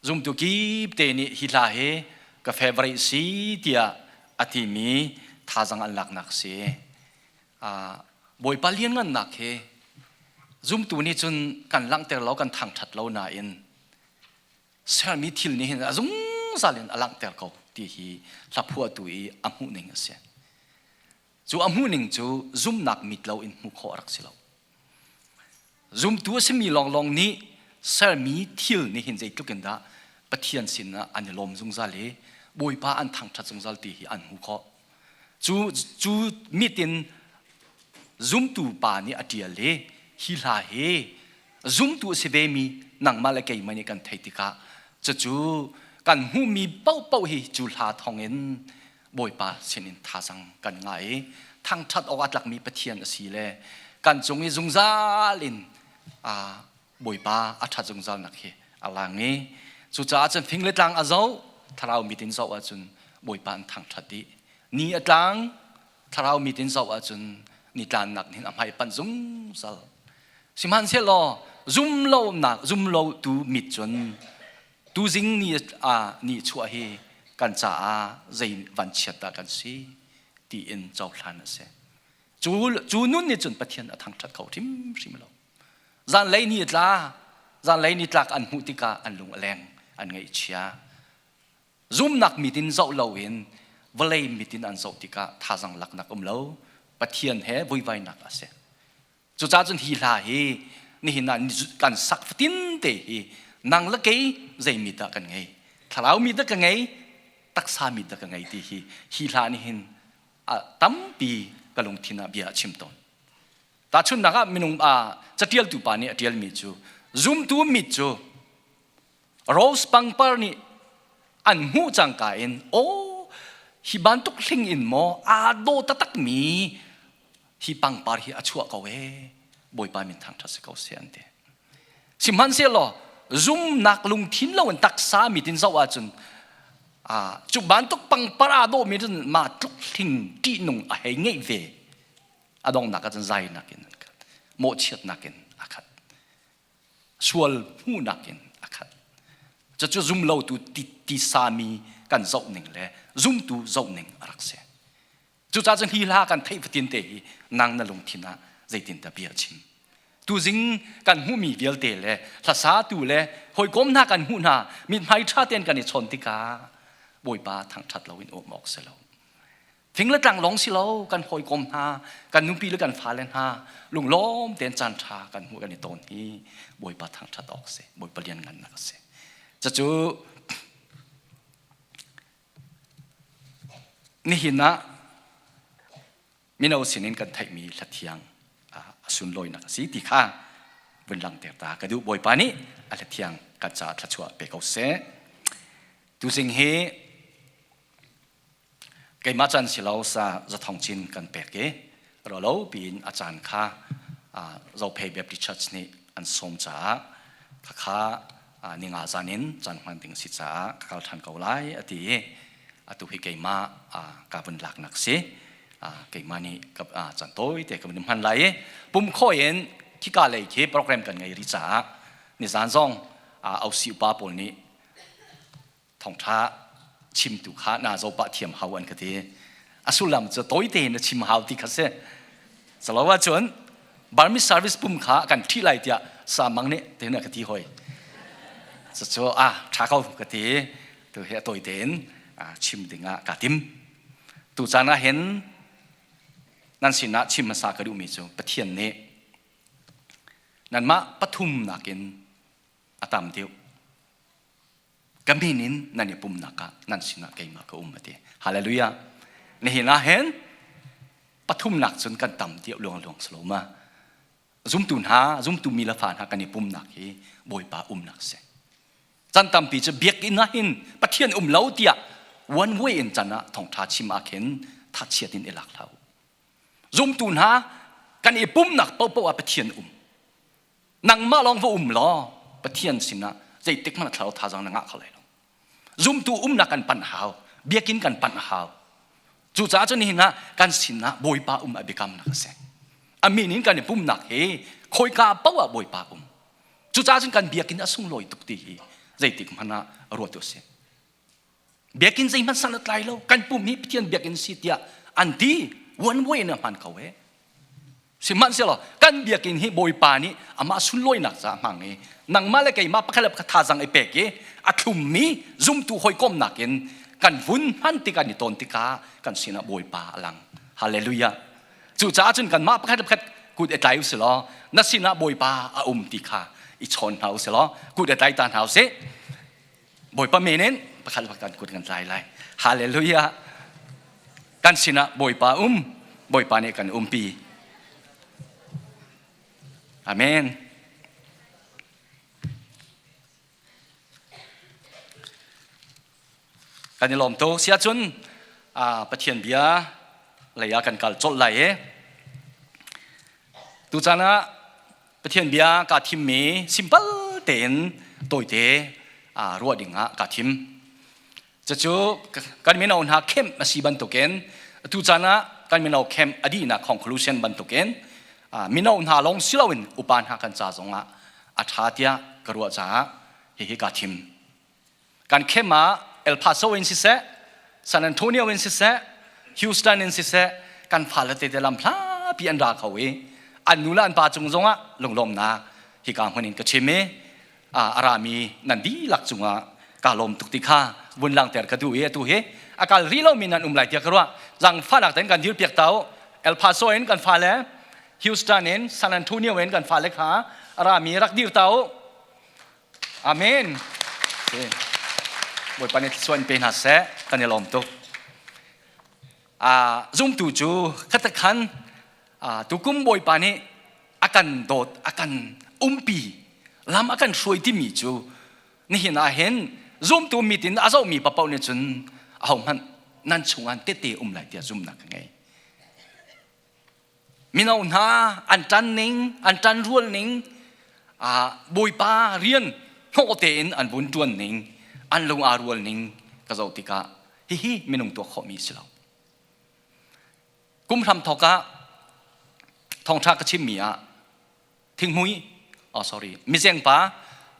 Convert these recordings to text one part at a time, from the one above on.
Zumtu kip te nih hi hla hi ka favorite si tiah a timi thazang an laknak si. Bawipa lianngannak hi zumtu nih cun kan langhter lo kan thangṭhat lo nain sermi thil nih hin a zungzal in a langhter ko ti hi hlaphuahtu i a hmuhning a si. Cu a hmuhning cu zumnak mit lo in hmuh khawh a rak si lo. Zumtu a simi lawnglawng nih sermi thil nih hin zeitluk in dah Pathian sinah an i lawm zungzal i Bawipa an thangṭhat zungzal ti hi an hmuh khawh. Cu, cu mit in zumtu pa nih a ṭial i hi hla hi zumtu a si vemi nangmah le keimah nih kan theih tikah cucu kan hmuhmi paohpaoh hi cu hla thawngin Bawipa sinin thazang kan ngah i thangṭhat awk a tlakmi Pathian a si le kan cung i zungzal in Bawipa a ṭhat zungzalnak hi a lang i cucaah cun fing le tlang a zoh thlarau mit in zoh ahcun Bawipa an thangṭhat dih ni a tlang thlarau mit in zoh ahcun ni tlannak nih a hmai panh zungzal sihmanhsehlaw zum lonak zum lo tu mit cun tuzing ni a ni chuah hi kan caah zei vanchiat dah kan si tiin cohlan a si cu cu nun nih cun Pathian a thangṭhat kho hrimhrim lo Zanlei ni a tla. Zanlei ni tlak an hmuh tikah an lung a leng, an ngaihchia. Zumnak mit in zoh loin vawlei mit in an zoh tikah thazang laknak um lo. Pathian he vuivainak a si. Cucaah cun hi hla hi nihin ah kan sak fatin te hi nang le kei zei mi dah kan ngei? Thlarau mi dah ka ngei, taksa mi dah ka ngei ti hi hi hla nih hin tampi ka lungthin ah bia a chim tawn. Tahchunhnak ah minung ah catialtu pa nih a tialmi cu zumtu mit cu rose pangpar nih an hmuh cangka in aw hi bantuk hling in maw aa daw taktakmi hi pangpar hi a chuah ko ee Bawipa min thangṭhat si ko seh an ti. Sihmanhsehlaw zumnak lungthin lo in taksa mit in zoh ahcun cu bantuk pangpar aa dawhmi cun mah tluk hling ṭihnung a hei ngeih ve a donghnak ah cun zainak in an khat mawhchiatnak in a khat sual hmuhnak in a khat cucu zumlotu tisami kan zoh ning le zumtu zoh ning a rak si cucaah cun hi hla kan theih fatin te hi nang na lungthin ah zeitindah bia chim tuzing kan hmuhmi vialte le hlasatu le hawikom hna kan hmuh hna mithmai ṭha tein kan i chawn tikah Bawipa thangṭhat loin um awk si lo Fing le tlang lawng si lo kan hawikom hna kan nupi le kan fale hna lunglawm tein caan ṭha kan hmuh kan i tawn hi Bawipa thangṭhat awk si Bawipa lianngannak a si cucu nihin ah mino sinin kan theihmi hlathiang a sunlawinak a si ti kha vun langhter ta ka duh Bawipa nih a hlathiang kan caah thluachuah pe ko seh tuzing hi Keimah caan si lo sa zathong cin kan pek i rolo piin a caan kha Zophei Baptist Church nih an sawm caah khakha ninga zan in caan hman ding si caah ka kal ṭhan ko lai a ti i atu hi keimah ka vun laknak si keimah nih caan tawi te ka vun hman lai i pum khawh in khika lei khi program kan ngei rih caah nizan zong ausi upa pawl nih thawngṭha chimtu kha naa zohpah thiam hau an ka ti. A sullam cu tawite in na chim hau ti kha si. Calo ahcun Burmese service pum kha kan ṭhi lai tiah samang nih te na ka ti hoi. Cucu ah ṭha ko ka ti. Tu hi a tawite in chim dingah kaa tim. Tu caan ah hin nan sinah chim hmasa ka duhmi cu Pathian nih nanmah pathum nakin a tam deuh ka min in nan i pumnak ah nan sinah keimah ka um a ti hallelujah nihin ah hin pathumnak cun kan tam tiah luang luang silo ma zumtu hna zumtu mi le fa hna kan i pumnak hi bawipa umnak si can tampi cu biakinn ah hin pathian um lo tiah one way in can ah thawngtha chim ah khin thachiat in i lak hlah zumtu hna kan i pumnak paohpaoh ah pathian um Nangmah lawng va um law Pathian sinah zeitik hmanh thlarau thazaang na ngah kho lai lo. Zumtu umnak kan panh hau, biakinn kan panh hau. Cucaah cun nihin ah kan sinah Bawipa um a biakamnak a si. A min in kan i pumnak hi khawika paoh ah Bawipa um. Cucaah cun kan biakinn a sunglawi tuk ti hi. zeitik hmanh ah ruat u sih. Biakinn zeihmanh san a tlai lo. Kan pum hi Pathian biakinn si tiah an ti. One way in a hman ko e. Sihmanhsehlaw kan biakinn hi Bawipa nih amah sunlawinak caah hmang i nangmah le keimah pakhat le pakhat thazaang i pek i a thlummi zumtu hawikomnak in kan vun hman tikah ni tawn tikah kan sinah Bawipa a lang. Hallelujah. Cucaah cun kanmah pakhat le pakhat kut i tlai u sih law na sinah Bawipa a um ti kha i chawn hna u sih law kut i tlai ta hna u sih. Bawipa men in pakhat le pakhat kut kan tlai lai. Hallelujah. Kan sinah Bawipa um, Bawipa nih kan umpi. Amen. Kan i lawm tuk. Sia cun Pathian bia lei ah kan kal colh lai i tuchan ah Pathian bia kaa thimmi simple tein tawite ruah ding ah kaa thim. Cucu kan mino hna camp a si bantukin atu caan ah kan mino camp a dihnak conclusion bantukin mino hna lawng si loin upa hna kan ca zongah a ṭha tiah ka ruah caah hihi kaa thim. Kan camp ah El Paso in siseh, San Antonio in siseh, Houston in siseh, kan fale tete lam hlapi an ra kho i an nu le an pa cung zongah lunglawmnak hika hmun in ka chim i a rami nan dihlak cungah ka lawm tuk ti kha vun langter ka duh i atu hi a kal rih lomi nan um lai tiah ka ruah zangfahnak tein kan dirpiak ta u El Paso in kan fale Houston in San Antonio in kan fale kha a rami rak dir ta u Amen. Bawipa nih thluachuah in pe hna seh. Kan i lawm tuk. Zumtu cu khatakhan tukum Bawipa nih a kan dawt, a kan umpi, lam a kan hruai timi cu nihin ah hin zumtu mitin a zohmi papoh nih cun ahohmanh nan chungah tete um lai tiah zumhnak ka ngei. Mino hna an ṭan ning, an ṭan rual ning, Bawipa rian hnawh tein an vun ṭuan ning, an lung aa rual ning ka zoh tikah hihi minung tuah khawhmi a si lo. Kum hram thawk ah thawngṭha ka chimmi ah thinghmui, oh sorry, mizengpa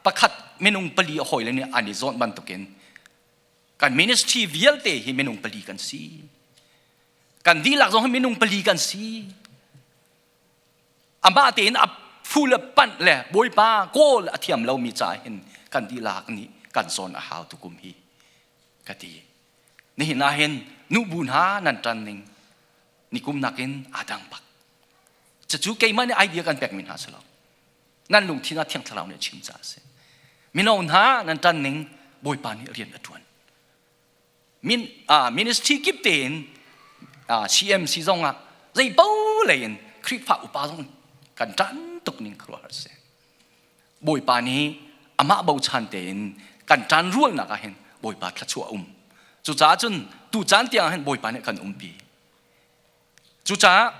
pakhat minung pali a hawile nih an i zawnh bantukin kan ministry vialte hi minung pali kan si. Kan dihlak zong hi minung pali kan si. Amah tein a phu le panh le Bawipa kawl a thiam lomi ca hin kan dihlak nih kan zawn a hau tukum hi ka ti. Nihin ah hin nubu hna nan ṭan ning nikum nakin aa dang bak. Cucu keimah nih idea kan pekmi hna si lo. Nan lungthin ah Thiang Thlarau nih a chim caah a si. Mino hna nan ṭan ning Bawipa nih rian a ṭuan. Min, uh, ministry kip tein uh, CMC zong ah zei po lei in Khrihfa upa zong kan ṭan tuk ning khuaruahhar si. Bawipa nih amah bochan tein kan ṭan rualnak ah hin Bawipa thluachuah um. Cucaah cun tu caan tiang hin Bawipa nih kan umpi. Cucaah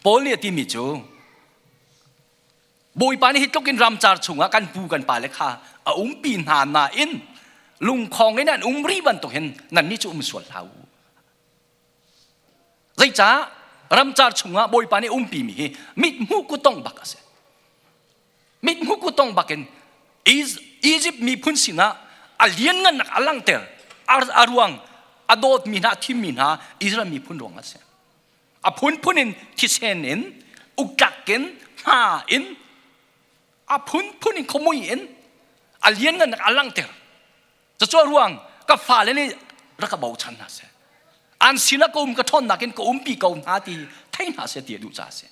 Paul nih a timi cu Bawipa nih hi tluk in ramcar chungah kan pu kan pale kha a umpi hna nain lungkhong in an um rih bantuk hin nannih cu um sual hlah u. Zeicah ramcar chungah Bawipa nih umpi mi hi mithmuh kutong bak a si. Mithmuh kutong bak in Egypt miphun sinah a lianngannak a langhter a ruang a dawtmi hna a thimmi hna Israel miphun ruang a si. A phunphun in thisen in uktlak in hma in a phunphun in khuamui in a lianngannak a langhter. Cucu a ruang ka fale nih rak ka bochan hna seh. An sinah ka um ka ṭhawnnak in ka umpi ko hna ti thei hna seh ti a duh caah a si.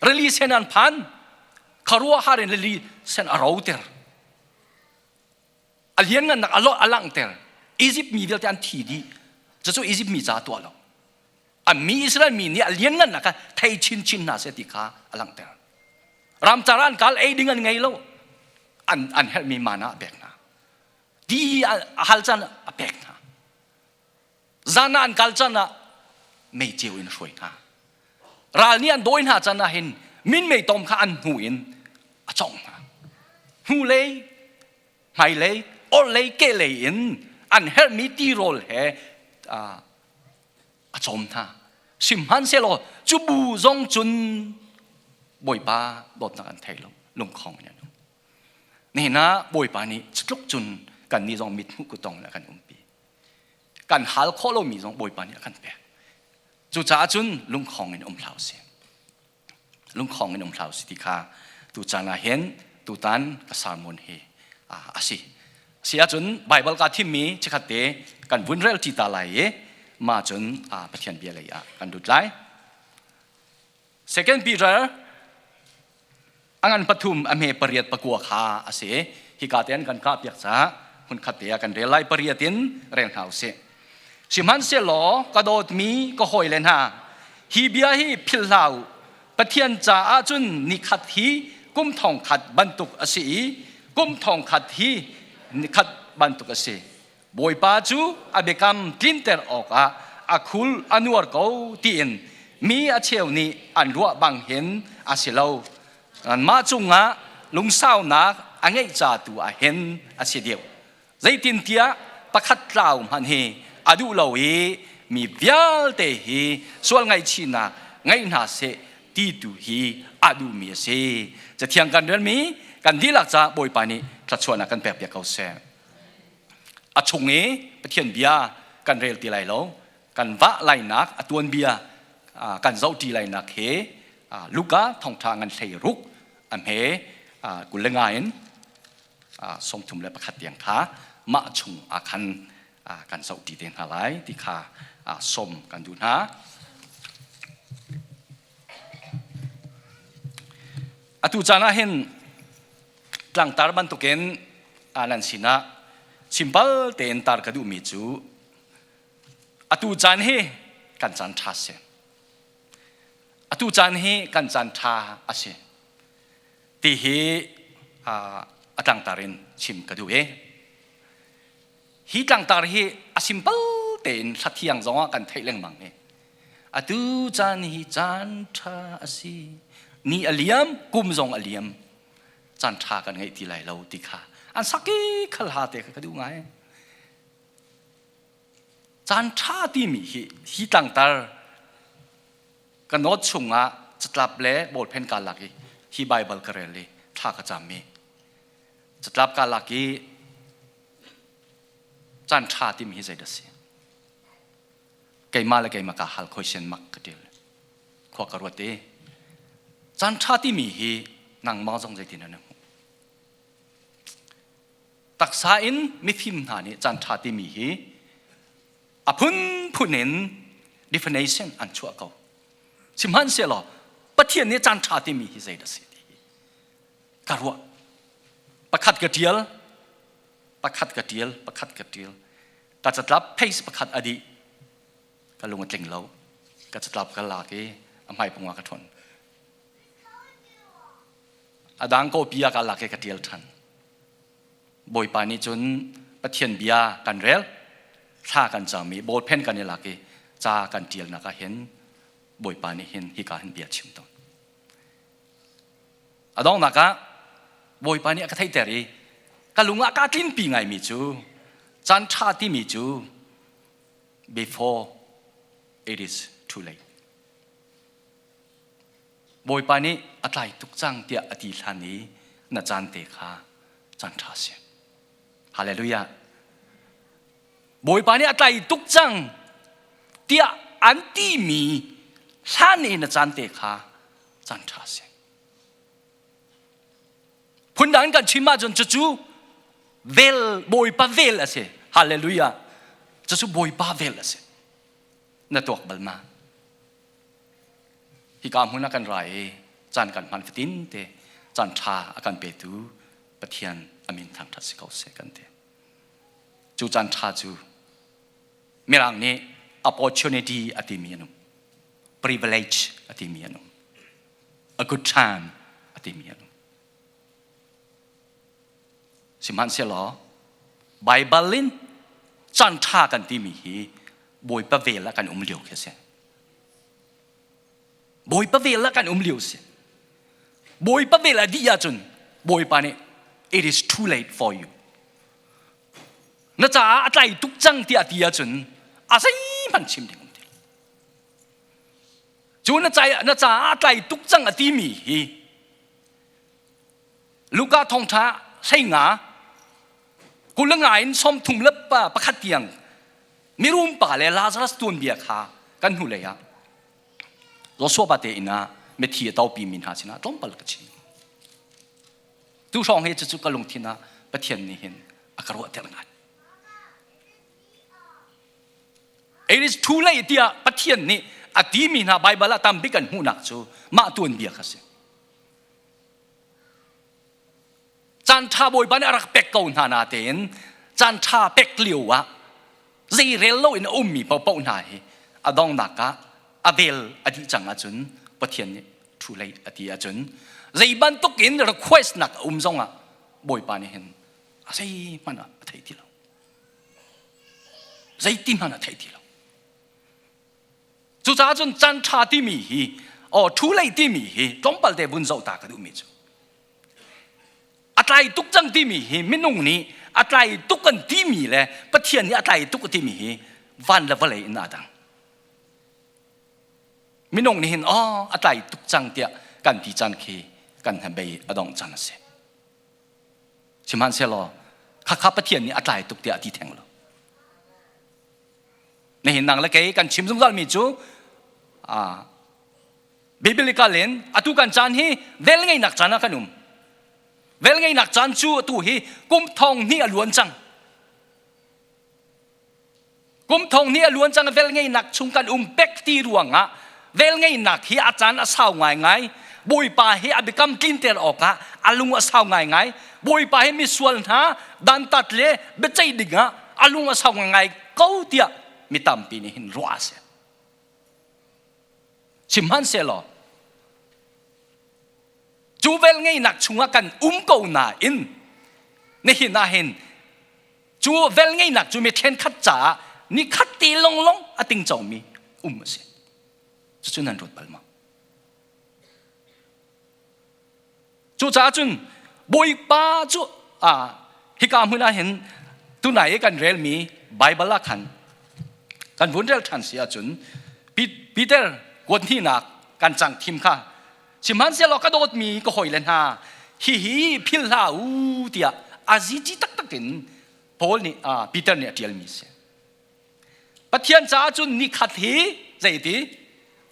Rili sen an phan khuaruahhar in rili sen a roter. A lianngannak a lawh a langhter. Egypt mi vialte an thi dih. Cucu Egypt mi ca tuah lo. A mi Israel mi nih a lianngannak kha thei chinchin hna seh ti kha a langhter. Ramcar an kal ei ding an ngei lo. An, an herhmi mana a pek hna. Ti a hal caan a pek hna. Zan ah an kal caan ah mei ceu in a hruai hna. Ral nih an dawi hna caan ah hin minmei tom kha an hnu in a cawngh hna. Hnulei, hmailei, orhlei, kehlei in an herhmi tirawl he a cawm hna. Sihmanhsehlaw cu bu zong cun Bawipa dawtnak an thei lo, lungkhong in an um. Nihin ah Bawipa nih cutluk cun kannih zong mithmuh kutong in a kan umpi. Kan hal khawh lomi zong Bawipa nih a kan pek. Cucaah cun lungkhong in um hlah usih. Lungkhong in um hlah usih ti kha tucaan ah hin tutan ka sermon hi a si. Si ahcun Baibal kaa thimmi chikkhat te kan vun rel ṭi ta lai i mah cun Pathian bia lei ah kan lut lai. Second Peter a ngan pathum a hme pariat pakua kha a si. Hika te an kan kah piak caah hmunkhat te ah kan rel lai pariat in rel hna usih. Sihmanhsehlaw ka dawtmi ka hawile hna, hi bia hi philh hlah u. Pathian caah cun nikhat hi kum thongkhat bantuk a si i kum thongkhat hi nikhat bantuk a si. Bawipa cu a biakam tlinter awkah a khul a nuar ko tiin mi a cheu nih an ruah bang hin a si lo. Anmah cungah lungsaunak a ngeih ca tu ah hin a si deuh. Zeitintiah pakhat tlau hmanh hi a duh lo i mi vialte hi sual ngaihchihnak ngei hna seh ti tu hi a duhmi a si. Cathiang kan relmi kan dihlak caah Bawipa nih thluachuahnak kan pekpiak ko seh. A chung i Pathian bia kan rel ti lai lo. Kan vah lainak a tuanbia kan zohṭi lainak he Luka thawngṭha ngan hlei ruk a hme 20 le in 31 tiang kha mah chung ah khan kan zohṭi te hna lai ti kha sawm kan duh hna. Atu caan ah hin tlangtar bantukin nan sinah simpal tein tar ka duhmi cu atu caan hi kan caan ṭha si. Atu caan hi kan caan ṭha a si. Ti hi a tlangtar in chim ka duh i hi tlangtar hi a simple tein hlathiang zongah kan theih lengmang i atu caan hi caan ṭha a si ni a liam kum zong a liam caan ṭha kan ngeih ti lai lo ti kha an sak i khal ha te kha ka duh ngai caan ṭha timi hi hi tlangtar Ka note chungah catlap le ballpen kaa lak i hi Baibal ka rel i thla ka cam i catlap kaa lak i caan ṭha timi hi zeidah a si? Keimah le keimah kaa hal khoi mak ka ṭil. Khua ka ruat i caan ṭha timi hi nangmah zong zeitin na hmuh? Taksa in mifim hna nih caan ṭha timi hi a phunphun in definition an chuah ko sihmanhsehlaw Pathian nih caan ṭha timi hi zeidah a si ti hi ka ruah pakhat ka ṭial pakhat ka ṭial pakhat ka ṭial ka catlap page pakhat a dih ka lung a tling lo ka catlap ka lak i a hmaipung ah ka ṭhawn a dang copy ah ka lak i ka ṭial ṭhan Bawipa nih cun Pathian bia kan rel thla kan cam i ballpen kan i lak i ca kan ṭialnak ah hin Bawipa nih hin hika hin bia chim tawn. A donghnak ah Bawipa nih a ka theihter i ka lung ah kaa tlinpi ngaimi cu caan ṭha timi cu before it is too late. Bawipa nih a tlai tuk cang tiah a ti hlan i na caan te kha caan ṭha si. Hallelujah. Bawipa nih a tlai tuk cang tiah an timi hlan i na caan te kha caan ṭha si. Phundang in kan chim ahcun cucu vel Bawipa vel a si. Hallelujah. Cucu Bawipa vel a si. Na tuak bal ma? Hika hmun ah kan ra i caan kan hman fatin te caan ṭha a kan petu Pathian a min thangṭhat si ko seh kan ti. Cu caan ṭha cu Mirang nih opportunity a timi an um, privilege a timi an um, a good time a timi an um. Sihmanhsehlaw Baibal in caan ṭha kan timi hi Bawipa vel ah kan um lio khi a si. Bawipa vel ah kan um lio si. Bawipa vel a dih ahcun Bawipa nih it is too late for you. Na caah a tlai tuk cang tiah ti ahcun a zeihmanh chim ding um ti lo. Cu na caah na caah a tlai tuk cang a timi hi Luka thawngṭha hleinga 25 in 31 tiang mirum pa le Lazarus tuanbia kha kan hnulei ah Joshua pa te inn ah mithi a topi mi hna sinah tlawmpal ka chim. Tu hrawng hi cucu ka lungthin ah Pathian nih hin a ka ruahter ngai. It is too late tiah Pathian nih a timi hna Baibal ah tambik kan hmuhnak cu mah tuanbia kha si. Caan ṭha Bawipa nih a rak pek ko hna natein caan ṭha pek lio ah zei rel loin a ummi paohpaoh hna hi a donghnak ah a vel a dih cang ahcun Pathian nih too late a ti ahcun zei bantuk in request nak a um zong ah Bawipa nih hin a zeihmanh ah a thei ti lo. Zeiti hmanh a thei ti lo. Cucaah cun caan ṭha timi hi aw too late timi hi tlawmpal te vun zoh ta ka duhmi cu a tlai tuk cang timi hi minung nih a tlai tuk kan timi le Pathian nih a tlai tuk a timi hi van le vawlei in aa dang. Minung nih hin aw a tlai tuk cang tiah kan ti caan khi kan hnabei a dongh caan a si. Sihmanhsehlaw khakha Pathian nih a tlai tuk tiah a ti theng lo. Nihin nang le kei kan chim zungzal mi cu biblical in atu kan caan hi vel ngeinak caan ah kan um. Vel ngeinak caan cu atu hi kum thong hnih a luan cang. Kum thong hnih a luan cang vel ngeinak chung kan um pek ti ruangah vel ngeinak hi a caan a sau ngaingai. Bawipa hi a biakam tlinter awkah a lung a sau ngaingai. Bawipa hi misual hna dantat le biaceih dingah a lung a sau ngaingai ko tiah mi tampi nih hin ruah a si. Sihmanhsehlaw cu vel ngeinak chungah kan um ko nain nihin ah hin cu vel ngeinak cu mi ṭhenkhat caah nikhat te longlong a tingcomi um a si. Cucu nan ruat bal maw? Cucaah cun Bawipa cu hika hmun ah hin tunai i kan relmi Baibal ah khan kan vun rel ṭhan si ahcun Peter kuat hnihnak kan cang thim kha sihmanhsehlaw ka dawtmi ka hawile hna hihi philh hlah u tiah a zici taktak in Paul nih Peter nih a ṭialmi a si. Pathian caah cun nikhat hi zeiti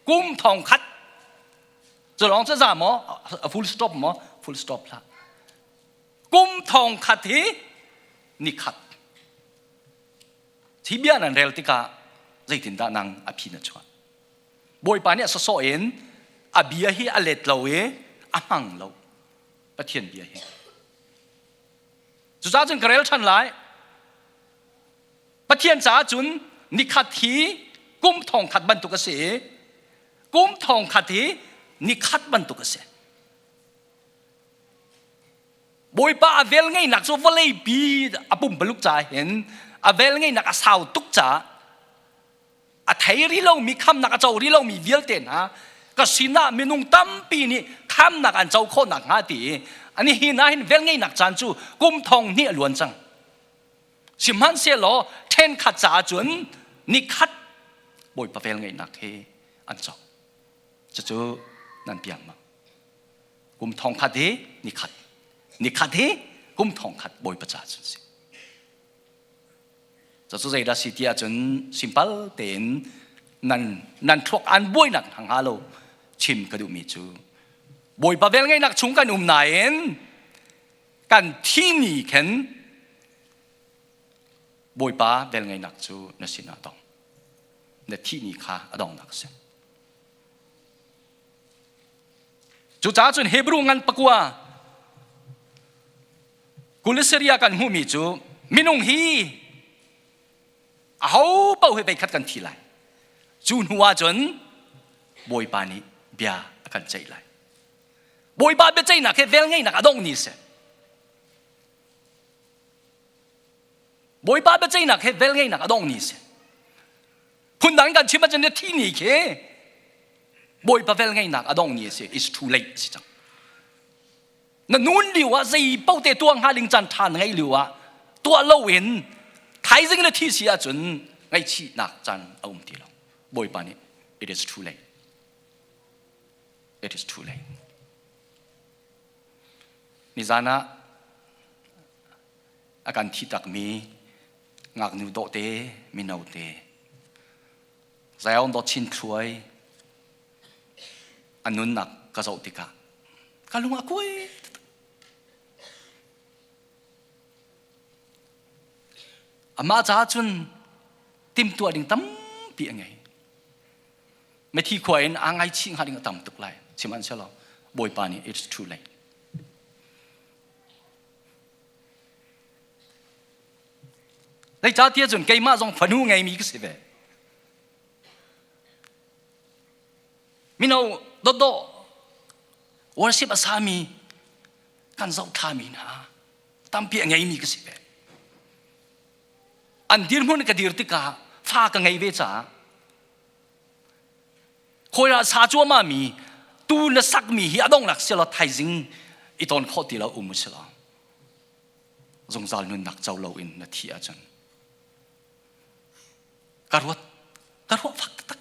kum thong khat cu lawng cu za maw a full stop maw full stop hlah kum thong khat hi nikhat hi bia nan rel tikah zeitindah nang a phi na chuah Bawipa nih a sawsawh in a bia hi a let lo i a hmang lo Pathian bia hi cucaah cun ka rel ṭhan lai Pathian caah cun nikhat hi kum thong khat bantuk a si i kum thong khat hi nikhat bantuk a si. Bawipa a vel ngeihnak cu vawleipi a pumpaluk caah hin a vel ngeihnak a sau tuk caah a thei rih lomi khamnak a co rih lomi vialte hna ka sinah minung tampi nih khamnak an co khawh nakhnga ti i ani hi na hin vel ngeihnak caan cu kum thong hnih a luan cang. Sihmanhsehlaw ṭhenkhat caah cun nikhat Bawipa velngeihnak he an co. Cucu nan piang ma. Kum thong khat hi nikhat. Nikhat hi kum thong khat Bawipa caah cun si. Cucu zeidah si ti ahcun simpal tein nan nan thluak an buainak hna hnga lo chim ka duhmi cu Bawipa velngeihnak chung kan um nain kan thi ni khin Bawipa velngeihnak cu na sinah dong. Na thih ni kha a dongnak a si. Cucaah cun Hebrew ngan pakua Kuliseria kan hmuhmi cu minung hi aho paoh hi veikhat kan thi lai. Cu hnu ah cun Bawipa nih bia a kan ceih lai. Bawipa biaceihnak he velngeihnak a dongh ni a si. Bawipa biaceihnak he velngeihnak a dongh ni a si. Phundang kan chim ahcun thi ni khi Bawipa velngeihnak a dongh ni a si. It's too late a si cang. Na nun lio ah zei paoh te tuah hnga ding caan ṭha na ngeih lio ah tuah loin thaizing na thi si ahcun ngaihchihnak caan a um ti lo. Bawipa nih it is too late. It is too late. Nizan ah A kan thi takmi ngaknu dawhte mino te Zion dawt chin thluai a nunnak ka zoh tikah ka lung a kuai Amah caah cun timhtuah ding tampi a ngei. Mithi khua in aa ngaichih hnga ding a tam tuk lai. Sihmanhsehlaw Bawipa nih it's too late. Zeicahtiah cun keimah zong fanu ngeimi ka si ve. Mino dawdawh worship a sami kan zohthlami hna tampi a ngeimi ka si ve. An dirhmun ka dir tikah fa ka ngei ve caah Khawi ah sa cuahmah mi tu na sakmi hi a donghnak si lo thaizing i ton khawh ti lo um si lo. Zungzal nunnak co lo in na thi ahcun ka ruat ka ruah fak taktak.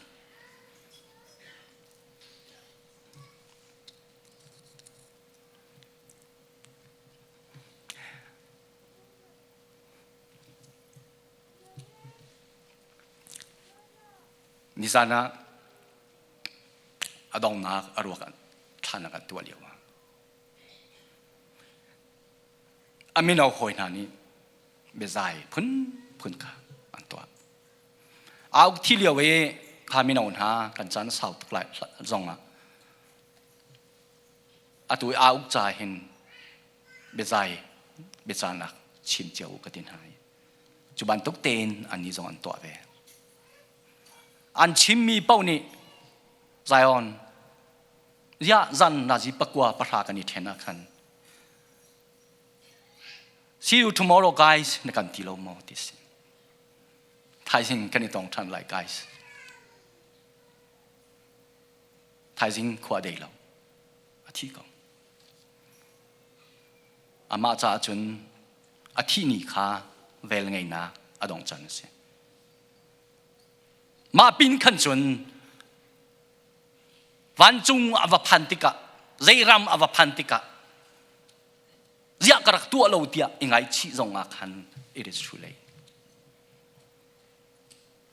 Nizan ah a donghnak a ruak thlan an tuah lio ah a mino hawi hna nih biazai phunphun kha an tuah. Auk thi lio i kha mino hna kan caan a sau tuk lai zong ah atu i auk ca hin biazai biacanak chim cio ka ti hna i cu bantuk tein annih zong an tuah ve. An chimmi paoh nih Zion ziah zan nazi pakua pahra kan i ṭhen ah khan see you tomorrow guys na kan ti lo maw ti si. Thaizing kan i tong ṭhan lai guys. Thaizing khua dei lo. A thi ko. Amah caah cun a thih ni kha vel ngeinak a dong can a si. Mah pin khan cun vancung a va phan tikah zei ram a va phan tikah ziah ka rak tuah lo tiah i ngaihchih zong ah khan it is too late.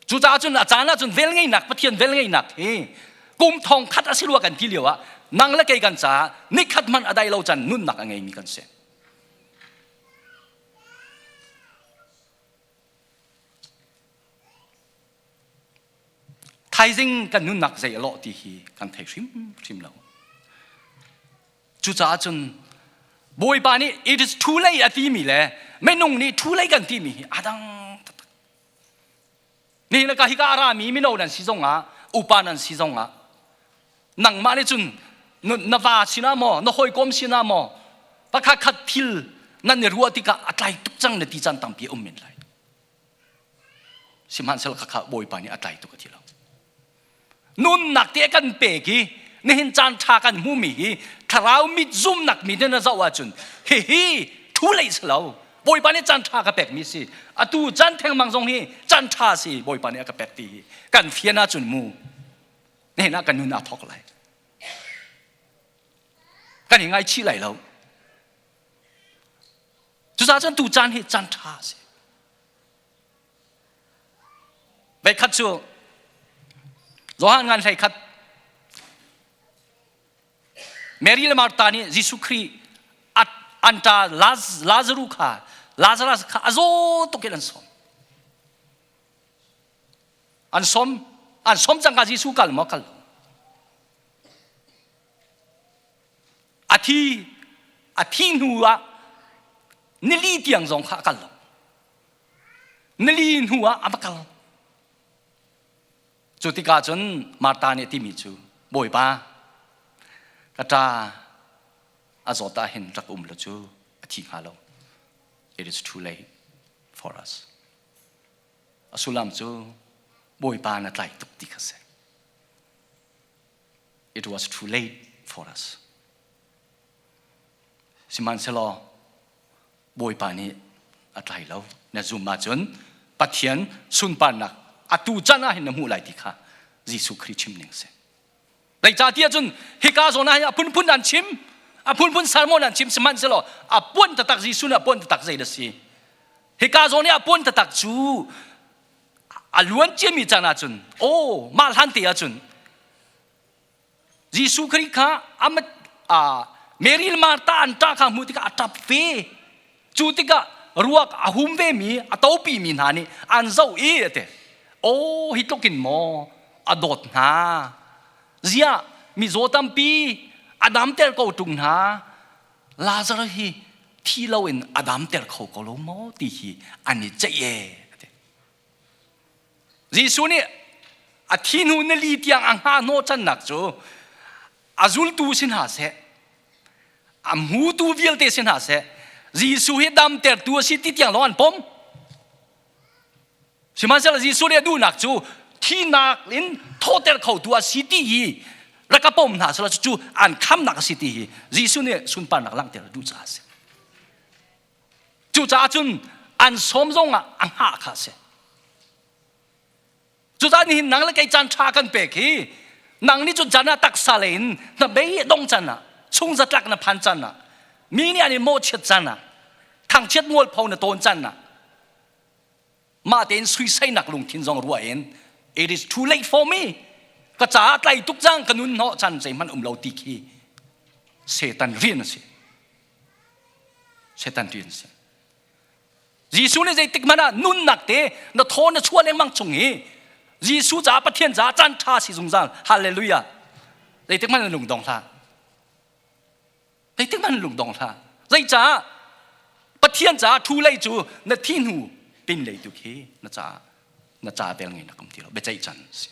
Cucaah cun a caan ah cun velngeihnak Pathian velngeihnak hi kum thong khat a si rua kan ti lio ah nang le kei kan caah nikhat hmanh a dai lo can nunnak a ngeimi kan si. Thaizing kan nunnak zei a lawh ti hi kan thei hrimhrim lo. Cucaah cun Bawipa nih it is too late a timi le minung nih too late kan timi hi a dang taktak. Nihin ka hika a rami mino nan si zongah upa nan si zongah nangmah nih cun na va sinah maw na hawikom sinah maw pakhat khat thil nan i ruah tikah a tlai tuk cang na ti caan tampi a um men lai. Sihmanhsehlaw khakha Bawipa nih a tlai tuk a ti lo. Nunnak te kan pek i nihin caan ṭha kan hmumi hi thlarau mit zumnak mi na zoh ahcun hihi thu lei si lo. Bawipa nih caan ṭha ka pekmi si. Atu caan thengmang zong hi caan ṭha si Bawipa nih a ka pek ti hi kan fian ahcun mu nihin ah kan nun aa thawk lai. Kan i ngaichih lai lo. Cucaah cun tu caan hi caan ṭha a si. Veikhat cu Johan ngan hlei khat Mary le Martha nih Jesuh Khrih an ṭa Lazaru kha Lazarus kha a zaw tuk in an sawm. An sawm an sawm cangka Jesuh kal maw kal lo. A thi a thi hnu ah nili tiang zong kha a kal lo. Nili hnu ah a va kal. Cu tikah cun Martha nih a timi cu Bawipa ka ṭa a zawt ah hin rak um lo cu a thi hnga lo. It is too late for us. A sullam cu Bawipa na tlai tuk ti kha si. It was too late for us. Sihmanhsehlaw Bawipa nih a tlai lo. Na zum ahcun Pathian sunparnak atu can ah hin na hmuh lai ti kha Jesuh Khrih chim ning si. Zeicahtiah cun hika zawn ah hin a phunphun an chim, a phunphun sermon an chim sihmanhsehlaw a puan taktak Jesuh nih a puan taktak zei da si. Hika zawn i a puan taktak cu a luan ciami caan ahcun aw mah hlan te ahcun Jesuh Khrih kha a Mary le Martha an ṭah kha hmuh tikah a ṭap ve. Cu tikah ruak a hum vemi a topi mi hna nih an zoh i a ti. Aw hi tluk in maw a dawt hna. Ziah mizaw tampi a damter ko ṭung hna. Lazarus hi thi loin a damter kho ko lo maw ti hi an i ceih ee. Jesuh nih a thi hnu nili tiang a hngah hnawhchannak cu a zultu si hna seh, a hmutu vialte si hna seh, Jesuh hi damtertu a si ti tiang lawng an pom. Sihmanhsehlaw Jesuh nih a duhnak cu thinak in thawhter khotu a si ti hi rak ka pom hna selaw cucu an khamnak a si ti hi Jesuh nih sunparnak langhter a duh caah a si. Cucaah cun an sawm zong ah a hngah kha a si. Cucaah nihin nang le kei caan ṭha kan pek hi nang nih cun caan ah taksa lei in na bei dong can ah chung zatlak na phan can ah mi nih an i mawhchiat can ah thangchiat mualpho na tawn can ah mah tein suisainak lungthin zong ruah in it is too late for me ka caah tlai tuk cang ka nun hnawh chan zeihmanh um lo ti khi Satan rian a si Satan rian a si Jesuh nih zeitik hmanh ah nunnak te na thaw na chuah lengmang chung hi Jesuh caah Pathian caah caan ṭha si zungzal hallelujah zeitik hmanh na lung dong hlah zeitik hmanh lung dong hlah zeicah Pathian caah thu lei cu na thi hnu pin lei tu khi na caah na ca vel ngei na kam ti lo biaceih can si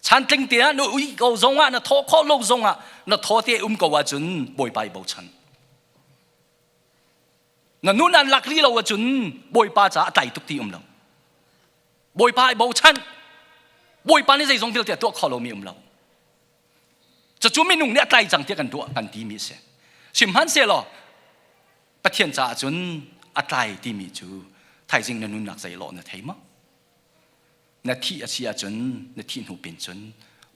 chantling te ah na ui ko zong ah na thawh khawh lo zong ah na thaw te um ko ahcun Bawipa i bochan na nun an lak rih lo ahcun Bawipa caah a tlai tuk ti um lo Bawipa i bochan Bawipa nih zeizong vialte a tuah kho lomi um lo Cucu minung nih a tlai cang tiah kan ruah kan timi a si. Sihmanhsehlaw Pathian caah cun a tlai timi cu thaizing na nunnak zeilawh na thei maw? Na thih a si ahcun na thih hnu pin cun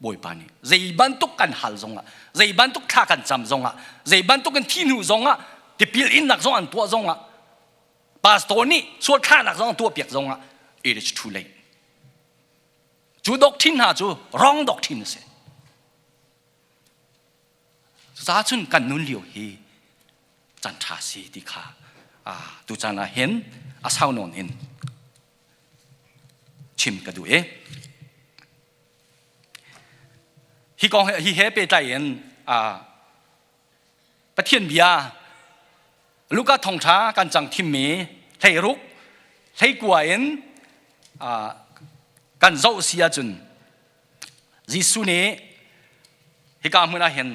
Bawipa nih zei bantuk kan hal zongah zei bantuk thla kan cam zongah zei bantuk in thi hnu zongah tipil innak zong an tuah zongah pastor nih sual thlahnak zong an tuah piak zongah it is too late. Cu doctrine hna cu wrong doctrine a si. Cucaah cun kan nun lio hi can ṭha si ti kha tu caan ah hin a sau nawn in chim ka duh i hi kong hi he pehtlai in Pathian bia Luka thawngṭha kan cang thimmi hleiruk hleikua in kan zoh si ahcun Jesuh nih hika hmun ah hin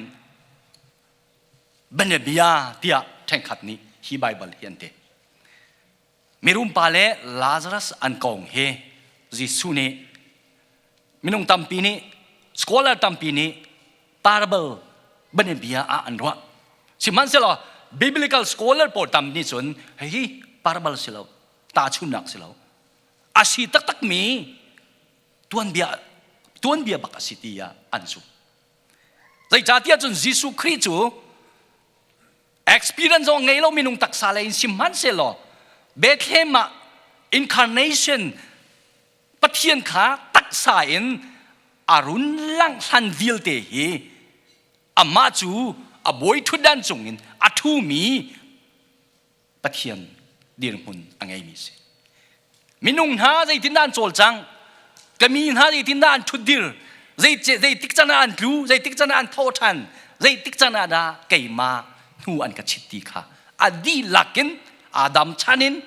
bianabia tiah ṭhenkhat nih hi Baibal hi an ti. Mirum pa le Lazarus an kong hi Jesuh nih minung tampi nih scholar tampi nih parable bianabia ah an ruah. Sihmanhsehlaw biblical scholar pawl tam nih cun hihi parable si lo, tahchunnak si lo. A si taktakmi tuanbia tuanbia bak a si tiah an zumh. Zeicahtiah cun Jesuh Khrih cu experience zong ngei lo minung taksa lei in sihmanhsehlaw Bethlehem ah incarnation Pathian kha taksa in a run langh hlan vialte hi amah cu a bawi ṭhutdan cungin a ṭhumi Pathian dirhmun a ngeimi si. Minung hna zeitindah an cawlcang, ka mi hna zeitindah an ṭhutdir, zeitik can ah an tlu, zeitik can ah an tho ṭhan, zeitik can ah dah keimah hnu an ka chit ti kha a dihlak in Adam chan in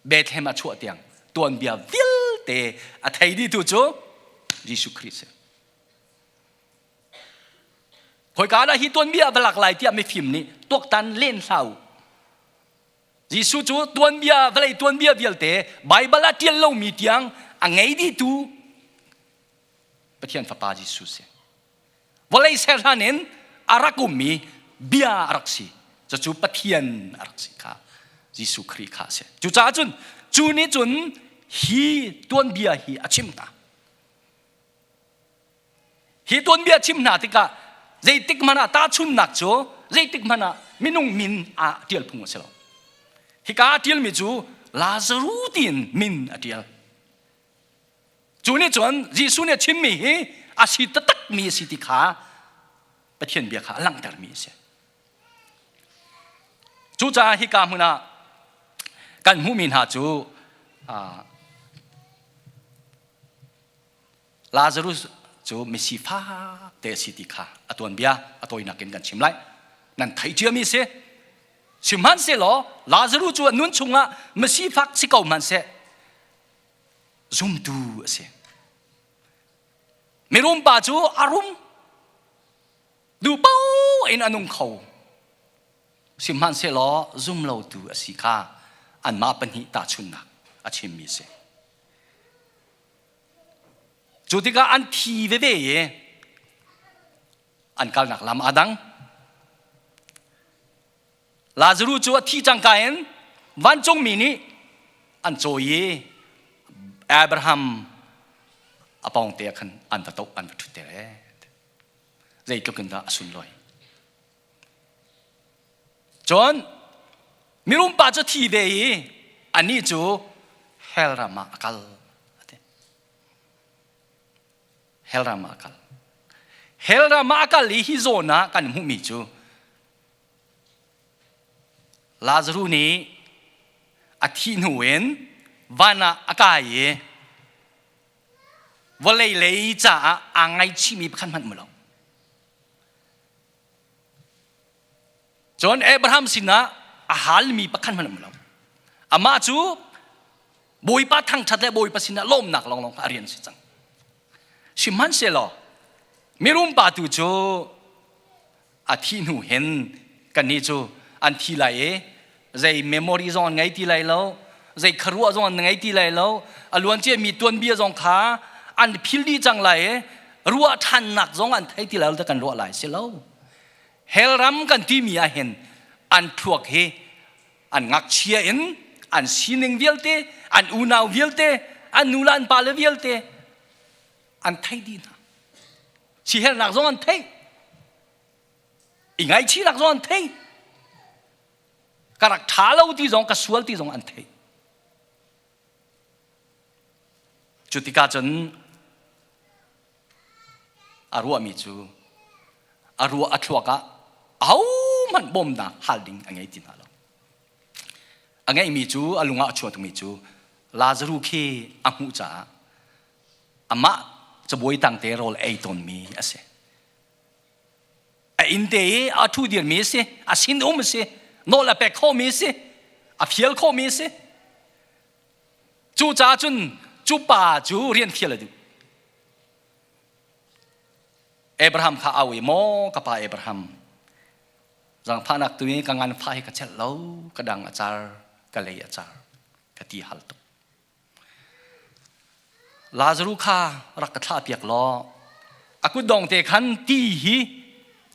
Bethlehem a chuah tiang tuanbia vialte a thei dihtu cu Jesuh Khrih si. Khoika dah hi tuanbia va lak lai tiah mifim nih tuaktan len hlah u. Jesuh cu tuanbia vawlei tuanbia vialte Baibal ah ṭial lomi tiang a ngei dihtu Pathian Fapa Jesuh si. Vawlei ser hlan in a rak ummi bia a rak si. Cucu Pathian a rak si kha Jesuh Khrih kha a si. Cucaah cun cu nih cun hi tuanbia hi a chim hna. Hi tuanbia chim hna tikah zeitik hmanh ah tahchunnak cu zeitik hmanh ah minung min ah ṭial phung a si lo. Hika a ṭialmi cu Lazaru tiin min a ṭial. Cu nih cun Jesuh nih a chimmi hi a si taktakmi a si ti kha Pathian bia kha a langhtermi a si. Cucaah hika hmun ah kan hmuhmi hna cu Lazarus cu misifak te a si ti kha a tuanbia a tawinak in kan chim lai. Nan theih ciami si. Sihmanhsehlaw Lazarus cu a nun chungah misifak si ko hmanhseh zumtu a si. Mirum pa cu a rum duh paoh in a nung kho. Sihmanhsehlaw zumlotu a si kha anmah pahnih tahchunhnak a chimmi a si. Cu tikah an thi veve i an kalnak lam aa dang. Lazaruh cu a thi cangka in vancungmi nih an cawi i Abraham a pawngte ah khan an va toh an va ṭhutter ee. Zeitluk in dah a sunlawi. Cun mirum pa cu thi ve i anih cu hell ram ah a kal. Hell ram ah a kal. Hell ram ah a kal i hi zawn ah kan hmuhmi cu Lazaruh nih a thih hnu in van ah a kai i vawlei lei caah aa ngaichihmi pakhat hmanh um lo. Cun Abraham sinah a halmi pakhat hmanh um lo. Amah cu Bawipa thangṭhat le Bawipa sinah lawmnak lawnglawng kha a rian si cang. Sihmanhsehlaw mirum pa tu cu a thih hnu hin kannih cu an thi lai i zei memory zong an ngei ti lai lo zei kharuah zong an ngei ti lai lo a luancia mi tuanbia zong kha an phil dih cang lai i ruah ṭhannak zong an thei ti lai lo kan ruah lai si lo hell ram kan timi ah hin an thluak hi an ngakchia in an sining vialte an unau vialte an nu le an pale vialte an thei dih hna sihelnak zong an thei i ngaihchihnak zong an thei ka rak ṭha lo ti zong ka sual ti zong an thei cu tikah cun a ruahmi cu a ruah a thluak ah ahohmanh bawmnak hal ding a ngei ti hna lo a ngeihmi cu a lungah a chuakmi cu Lazaru khi a hmuh caah amah cabuai tangte rawl ei tawnmi a si a inn te i a ṭhu dirmi a si a sin um a si nawl a pek khawhmi a si a fial khawhmi a si cucaah cun cu pa cu rian fial a duh Abraham kha au i maw ka pa Abraham zangfahnak tu i ka nganfah hi ka celh lo ka dang a car ka lei a car ka ti hal tuk Lazaruh kha rak ka thlahpiak law a kutdong te khan ti hi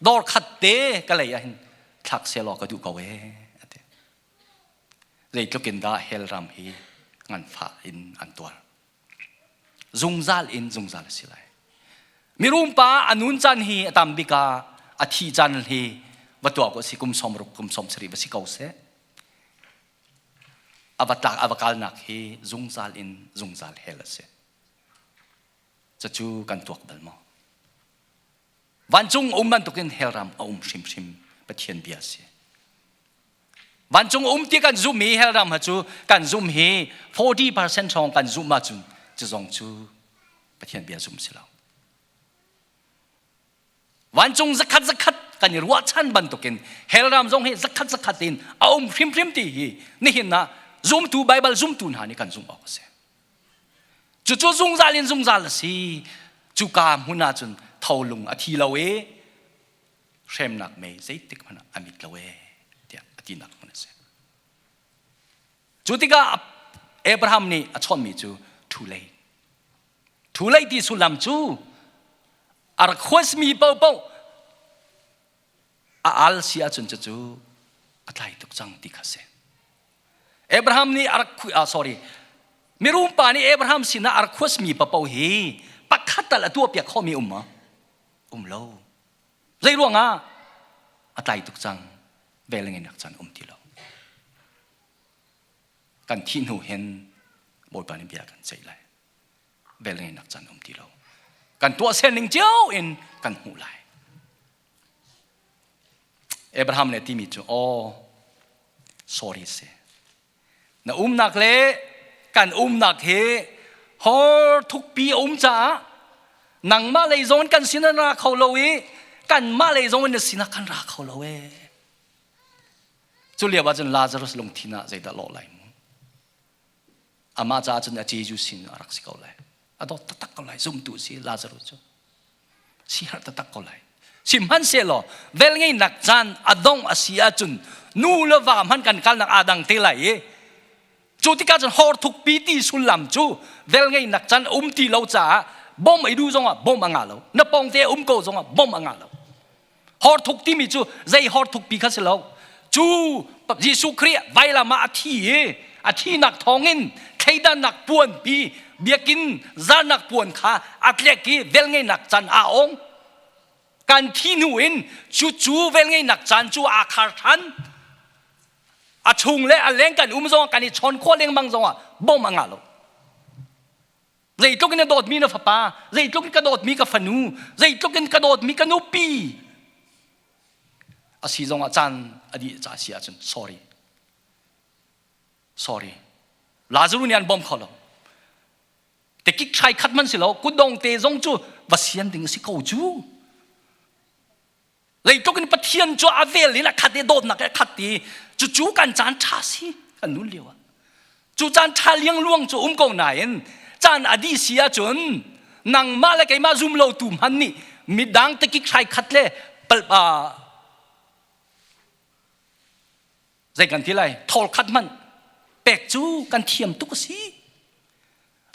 dor khat te ka lei ah hin thlak seh law ka duh ko ee a ti. Zeitluk in dah hell ram hi nganfah in an tuar. Zungzal in zungzal a si lai. Mirum pa a nun caan hi a tam bik ah a thi caan hi va tuah ko si kum 60 kum 70 va si ko seh. A va tlak a va kalnak hi zungzal in zungzal hell a si. Cucu kan tuak bal maw? Vancung um bantukin hell ram a um hrimhrim Pathian bia a si. Vancung um ti kan zumh i hell ram ha cu kan zumh hi 40% hrawng kan zumh ahcun cu zong cu Pathian bia zum si lo. Vancung zakhat zakhat kan i ruahchan bantukin hell ram zong hi zakhat zakhat in a um hrimhrim ti hi nihin ah zumtu Baibal zumtu hna nih kan zumh awk a si. Cucu zungzal in zungzal a si. Cuka hmun ah cun tholung a thi lo i hremnak mei zeitik hmanh ah a mit lo ee tiah a tinak hmun a si. Cu tikah Abraham nih a chawnhmi cu too late. Too late ti sullam cu a rak huasmi paohpaoh a al si ahcun cucu a tlai tuk cang ti kha si. Abraham nih a rak ah, sorry mirum pa nih Abraham sinah a rak huasmi paohpaoh hi pakhat tal a tuahpiak khomi um ma? Um lo. Zei ruangah? A tlai tuk cang. Vel ngeinak caan um ti lo. Kan thih hnu hin Bawipa nih bia kan ceih lai. Vel ngeinak caan um ti lo. Kan tuahser ning cio in kan hmuh lai. Abraham nih timi cu aw sorry si. Na umnak le kan umnak hi hor thukpi a um caah nangmah lei zong kan sin an ra kho lo i kanmah lei zong in na sinah kan ra kho lo ee. Cu lio ah cun Lazarus lungthin ah zeidah lawh lai mu? Amah caah cun a Jesuh sin a rak si ko lai. A dawt taktak ko lai zumtu si Lazarus cu. Siherh taktak ko lai. Sihmanhsehlaw velngeihnak caan a dongh a si ahcun nu le va hmanh kan kalnak aa dang te lai i cu tikah cun hor thukpi ti sullam cu velngeihnak caan um ti lo caah bom ei duh zongah bom a ngah lo na pawngte um ko zongah bom a ngah lo Horthuk timi cu zei horthukpi kha si lo. Cu Jesuh Khrih vailam ah a thi i a thinak thawngin thleidannak puanpi biakinn zarnak puan kha a tlek i velngeihnak caan aa ong. Kan thi hnu in cu cu velngeihnak caan cu aa khar ṭhan. A chung le a leng kan um zongah kan i chawn khawh lengmang zongah bawm a ngah lo. Zeitluk in na dawtmi na fapa, zeitluk in ka dawtmi ka fanu, zeitluk in ka dawtmi ka nupi a si zongah caan a dih ca si ahcun sorry. Sorry. Lazarus nih an bawm kho lo. Tekik thlai khat man si lo, kutdong te zong cu va sian ding a si ko cu. Zeitluk in Pathian cu a vel in a khat i dawtnak a khat i cucu kan caan ṭha si kan nun lio ah. Cu caan ṭha liangluang cu um ko nain caan a dih si ahcun nangmah le keimah zum lo tu hmanh nih midang tekik hrai khat le pal zei kan ti lai thawl khat hmanh pek cu kan thiam tuk a si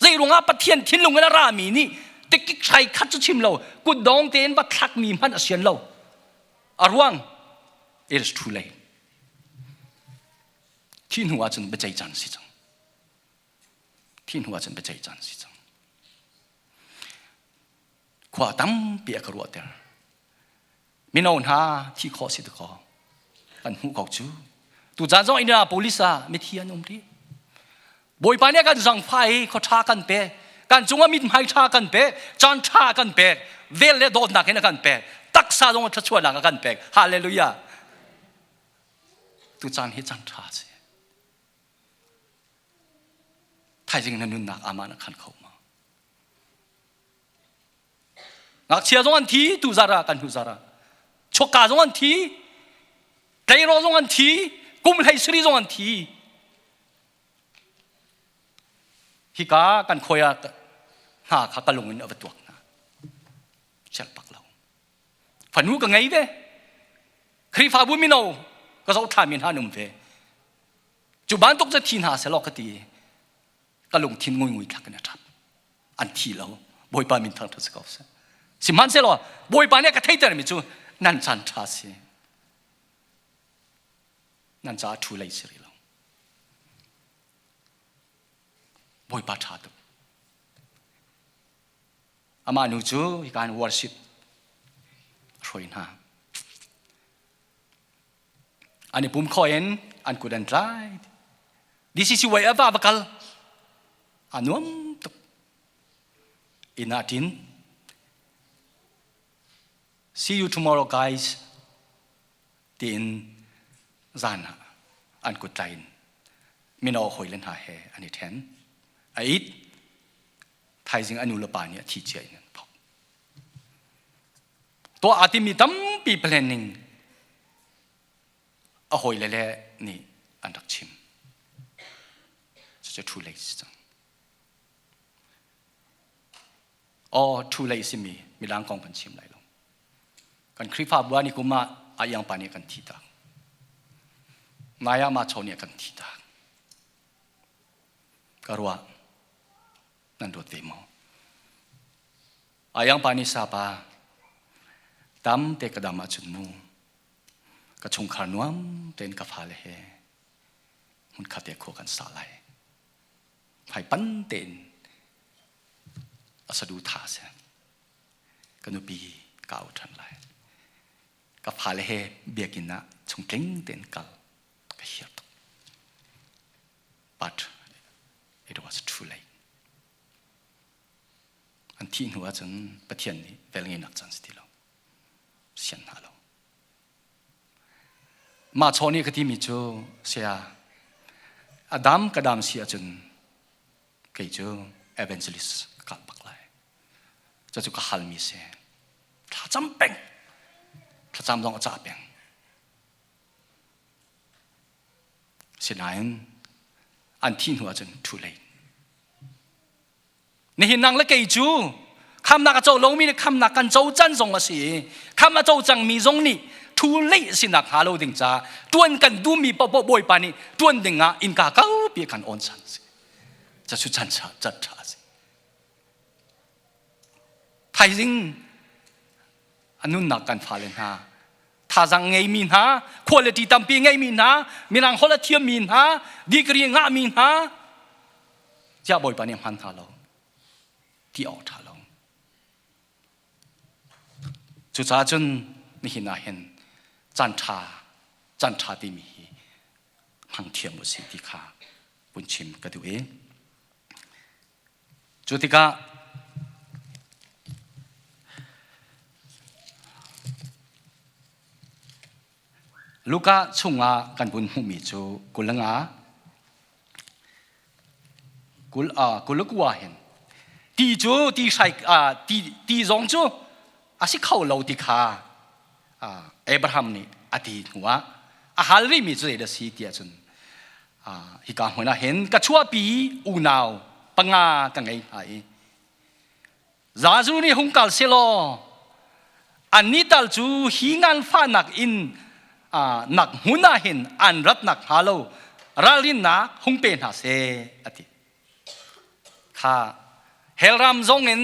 zei ruangah Pathian thinlung in a rami nih tikik hrai khat cu chim lo kutdong tein va thlakmi hmanh a sian lo a ruang it is too late thi hnu ahcun biaceih caan si cang thi hnu ahcun biaceih caan si cang khua tampi a ka ruahter Mino hna thi khawh si dakaw kan hmuh ko cu. Tucaan zong Indianapolis ah mithi an um rih. Bawipa nih a kan zangfah i khua ṭha kan pek. Kan cungah mithmai ṭha kan pek, caan ṭha kan pek, vel le dawtnak in a kan pek, taksa zong thluachuahnak a kan pek. Hallelujah. Tucaan hi caan ṭha a si. Thaizing na nunnak amah na khan kho ma? Ngakchia zong an thi tu zar ah kan hnu zar ah. Chuakka zong an thi, tleirawl zong an thi, kum hlei sari zong an thi. Hika kan khawi ah hna kha ka lung in a va tuak hna. Sial pak lo. Fanu ka ngei ve. Khrihfabu mino ka zoh thlami hna an um ve. Cu bantuk cu thi hna selaw ka ti. Ka lungthin nguingui thlak in a ṭap. An thi lo. Bawipa min thangṭhat si ko seh. Sihmanhsehlaw Bawipa nih a ka theitermi cu nan caan ṭha si. Nan caah ṭhu lei si rih lo. Bawipa ṭha tuk. Amah nu cu hika in worship a hruai hna. An i pum khawh in an kut an tlai. DCC way a va va kal. A nuam tuk. Inn ah ṭin. See you tomorrow guys. Tiin zan ah an kut tlai in mino hawile hna he an i ṭhen. A it. Thaizing a nu le pa nih a thi cia in an phok. Tuah aa timi tampi planning a hawile le nih an rak chim. Cucu too late si cang. Aw too late simi midang kong kan chim lai lo. Kan Khrihfabu ah ni kum ah a iangpa nih kan thi tak. Nai ah ma cho nih kan thi tak. Ka ruah nan ruat ve maw? Ayang pa nih sapa tam te ka dam ahcun mu ka chungkhar nuam tein ka fale he hmunkhat te khua kan sa lai. Hmaipan tein a sadu tha a si. Ka nupi ka au ṭhan lai. Ka fale he biakinn ah chungtling tein kal ka hiar tuk. But it was too late. An thih hnu ahcun Pathian nih velngeihnak caan si ti lo. Sian hna lo. Mah chaw nih ka timi cu saya a dam ka dam si ahcun kei cu evangelist ka kal bak lai. Cucu ka halmi si. Thlacam peng. Thlacam zong a cah peng. Sinain an thih hnu ahcun too late. Nihin nang le kei cu khamnak a co lomi nih khamnak kan co can zong a si i kham a co cangmi zong nih thu lei sinak hnga lo ding caah tuan kan duhmi paohpaoh Bawipa nih tuan ding ah innka kaupi kan on chan si. Cacu chan chan ṭha a si. Thaizing a nunnak kan fale hna thazang ngeimi hna quality tampi ngeimi hna mirang holh a thiammi hna degree ngahmi hna tiah Bawipa nih hman hna lo ti awk ṭha lo cucaah cun nihin ah hin caan ṭha caan ṭha timi hi hmang thiam u sih ti kha vun chim ka duh i Cu tikah Luka chungah kan vun hmuhmi cu 25 kul 29 hin ti cu ti hrai ti ti zong cu a si kho lo ti kha Abraham nih a ti hnuah a hal rihmi cu zeidah si tiah cun hika hmun ah hin ka chuahpi unau panga ka ngei hna i Zazu nih hung kal selaw annih tal cu hi nganfahnak in nak hmun ah hin an rat nak hnga lo ralrinnak hung pe hna seh a ti kha hellram zong in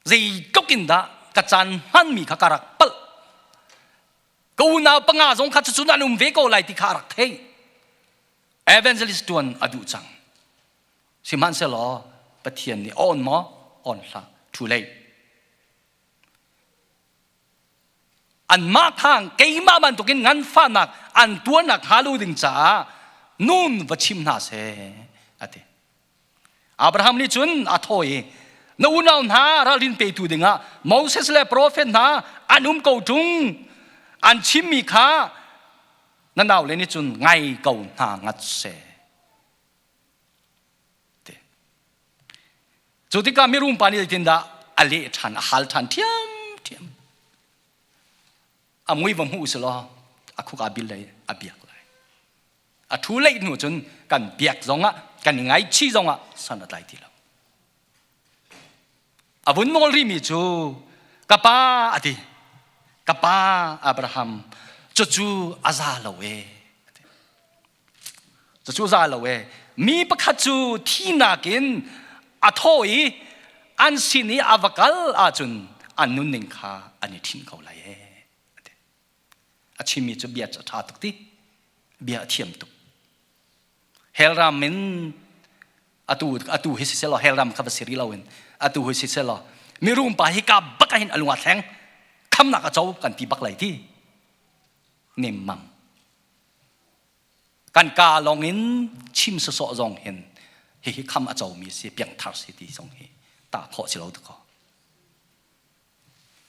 zeitluk in dah ka caan hmanmi kha ka rak palh ka unau panga zong kha cucu an um ve ko lai ti kha a rak theih evangelist tuan a duh cang sihmanhsehlaw Pathian nih on maw on hlah too late anmah khang keimah bantukin nganfahnak an tuarnak hnga lo ding caah nun va chim hna seh a ti Abraham nih cun a thawh i na unau hna ralrin petu dingah Moses le profet hna an um ko ṭung an chimmi kha na naule nih cun ngai ko hna ngat seh cu tikah mirum pa nih zeitindah a leh ṭhan a hal ṭhan ṭhiamṭhiam a mui va hmuh selaw a khuk aa bil lai a biak lai A ṭhu lei hnu cun kan biak zongah kan i ngaihchih zongah san a tlai ti lo. A vun nawl rihmi cu ka pa a ti. Ka pa Abraham cucu a za lo e. Cucu a za lo e. Mi pakhat cu thinak in a thaw i an sin i a va kal ahcun an nunning kha an i ṭhinh ko lai e. A chimmi cu bia cu a ṭha tuk ti. Bia a thiam tuk. Hell ram in atu atu hi siselaw hell ram kha va si rih loin atu hi siselaw mirum pa hi ka bak ah hin a lung a thleng khamnak a co kan ti bak lai ti nemmang kan ka lawng in chim sawsawh zong hin hihi kham a comi si piangthar si ti zong hi tah khawh si lo dakaw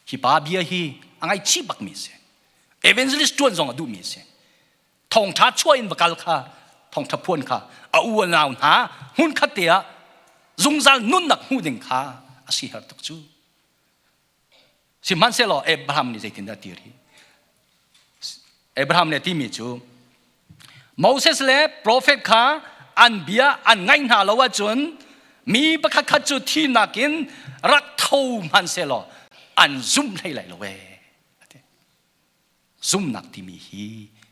Hi pa bia hi a ngaihchih bakmi a si. Evangelist ṭuan zong a duhmi a si. Thawngṭha chuah in va kal kha, thawngṭha phuan kha a u a nau hna hmunkhat te ah zungzal nunnak hmuh ding kha a si har tuk cu. Sihmanhsehlaw Abraham nih zeitindah a ti rih? Abraham nih a timi cu Moses le profet kha an bia an ngaih hna lo ahcun mi pakhat khat cu thihnak in rak tho hmanhsehlaw an zum hlei lai lo ee. Zumnak timi hi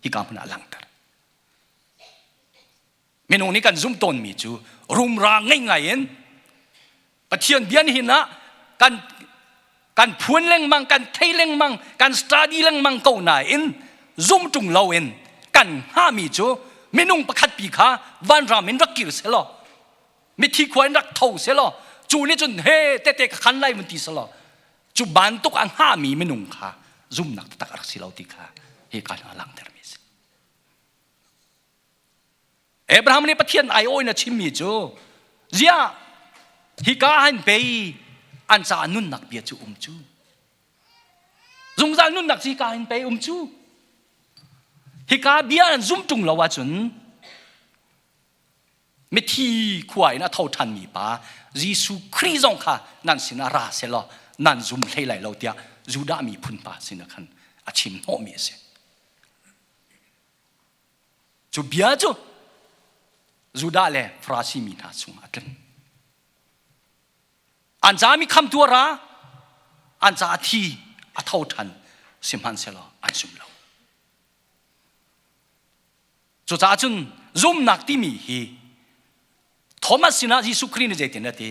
hika hmun ah langhter. Minung nih kan zumh tawnmi cu rumra ngei ngai in Pathian bia nihin ah kan kan phuan lengmang, kan thei lengmang, kan study lengmang ko nain zum ṭung loin kan hngahmi cu minung pakhat pi kha vanram in rak kir selaw mithi khua in rak tho selaw cu nih cun he tete ka khan lai mun ti selaw cu bantuk a hngahmi minung kha zumnak taktak a rak si lo ti kha hi ka hna langhtermi a si. Abraham nih Pathian aiawh in a chimmi cu ziah hika han pei an caah nunnak bia cu um cu zungzal nunnak cu hika hin pei um cu hika bia an zum ṭung lo ahcun mithi khua in a tho ṭhanmi pa Jesuh Khrih zong kha nan sinah ra selaw nan zum hlei lai lo tiah Judah miphun pa sinah khan a chim hnawhmi a si. Cu bia cu Judah le Farasi mi hna chungah a tling. An ca mi khamtu a ra, an ca a thi, a tho ṭhan, sihmanhsehlaw an zum lo. Cucaah cun zumnak timi hi Thomas sinah Jesuh Khrih nih zeitin a ti?